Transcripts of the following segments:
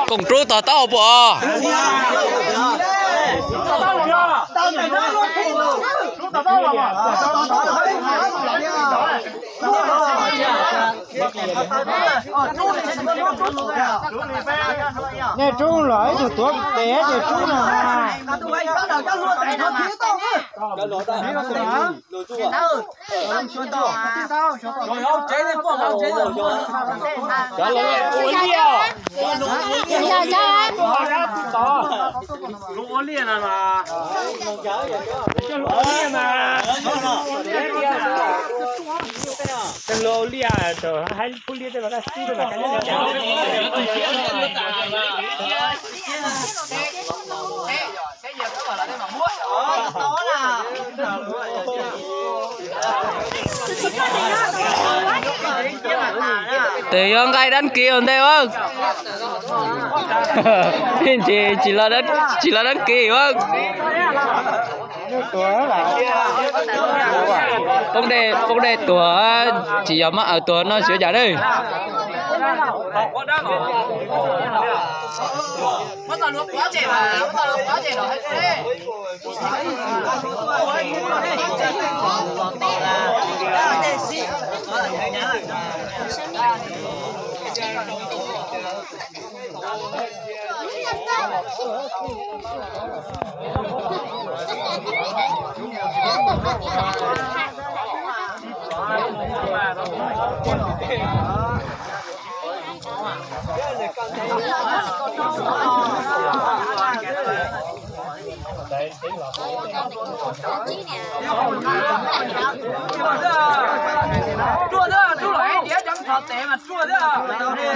Koom rub tog taub puas? Nej rub los ib tug tuav tes ces rub no. Tes yuav nqaij dab kiv ua ntej a. Ntsis tsis los dab kiv a. Poob dej, poob dej tuag, tsis yog mab aws tuag no xyov cas ne.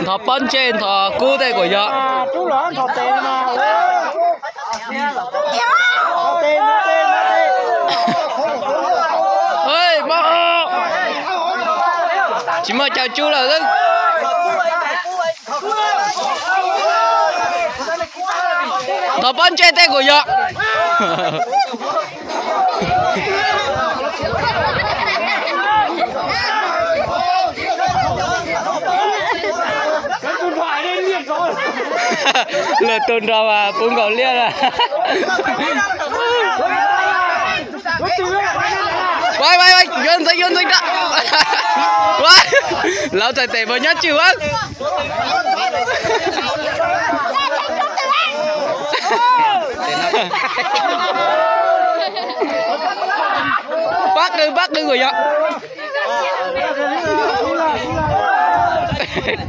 Nthos pob ntseg nthos kub tej kuas yog. Tsis muaj chaw tsub lawm. Nthos pob ntseg tej kuas yog. Lawv tus nrog mas puv nkaus liaj. Yuav ntxeev, yuav ntxeev rau. Lawv txhais tes mas nyob tswj a. Pab qw, pab qw kuas yog.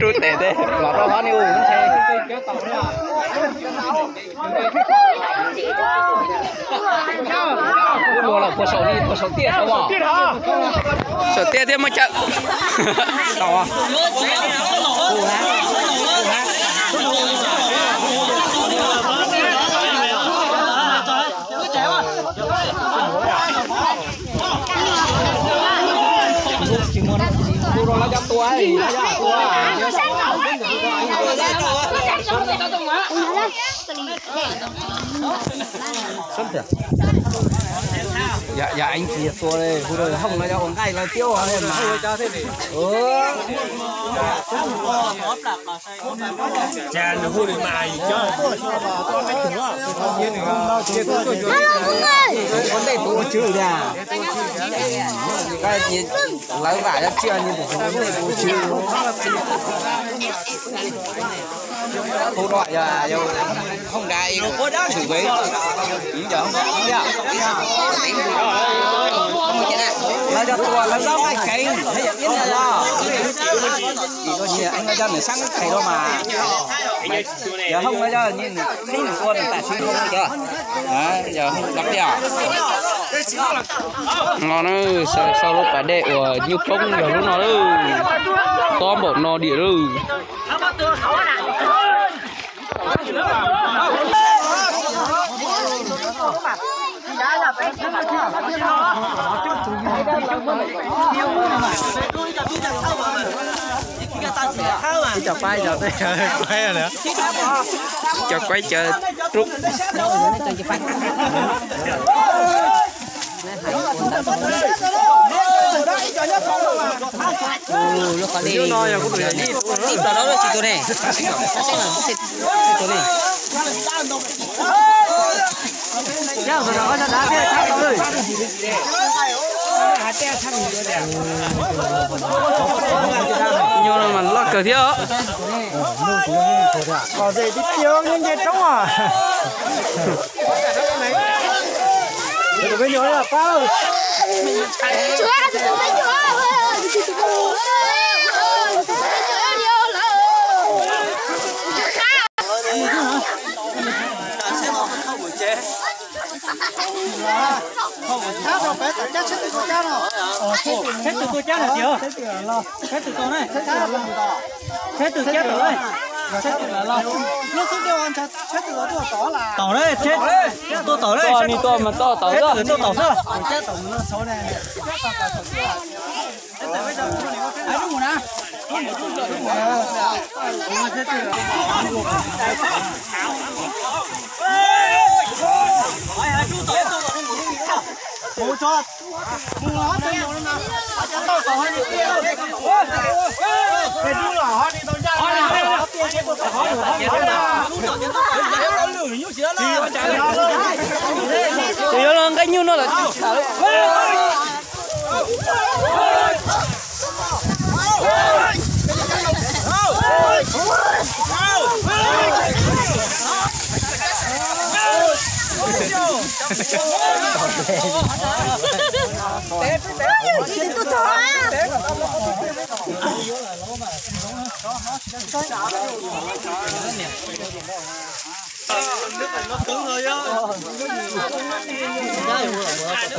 Rub tes tej los rau hov ni u. Ua lawm puas saum li, puas saum tiaj saud os? Saum tiaj thiab muaj chaw. Yam, yam eev tsis yog tua li, hu rau hoob no yog ua nqaij lawv tiab ua li mas. Cas nws hu li mas yus cov. Ua ntej tus ua tswv tiag. Lawv vam coj tsiaj ni tus ua ntej tus ua tswv. Hu rau yog, yog Hoob Dab ib tshwm ua ib tug yog Hoob Dab. Lawv cov tuas lawv zaub nqaij kheev thiab yog ib niag los. Vim rau qhov lawv cov nws sab nqaij kheev rau mas yog Hoob lawv cov nws qhib nws ua nws tam sim Hoob cov, yog Hoob Dab Tiaj. No na, sau lub pas dej uas nyuj poob yog lub no lawm, tob npaum no diam lawm. Ib co paib, ib co, ib co paib, ib co rub. Lub qhov dej no yog kuv tus yog tib plaws no lub tsis tus ne. Tus ne. Nyuj no mas loj kawg thiab. Kom ze tib pliag nce roob ah. Tsheb twg tuaj cab no tiag? Tsheb twg tau ne? Tsheb twg cab tau ne? Tsheb twg los? Lub xub ntiag tsheb twg tuaj tod? Tau ne, tsheb tuaj tod ne. Tsheb twg tuaj mas tau tod, tsheb twg tuaj tod xwb. Tus yuav los nqaij nyuj no lawm.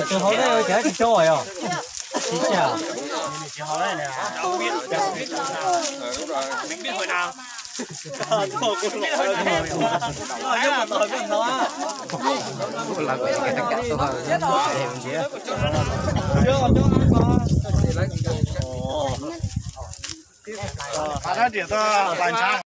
Tus hauv no cas tsis tso yog? Tsis tso.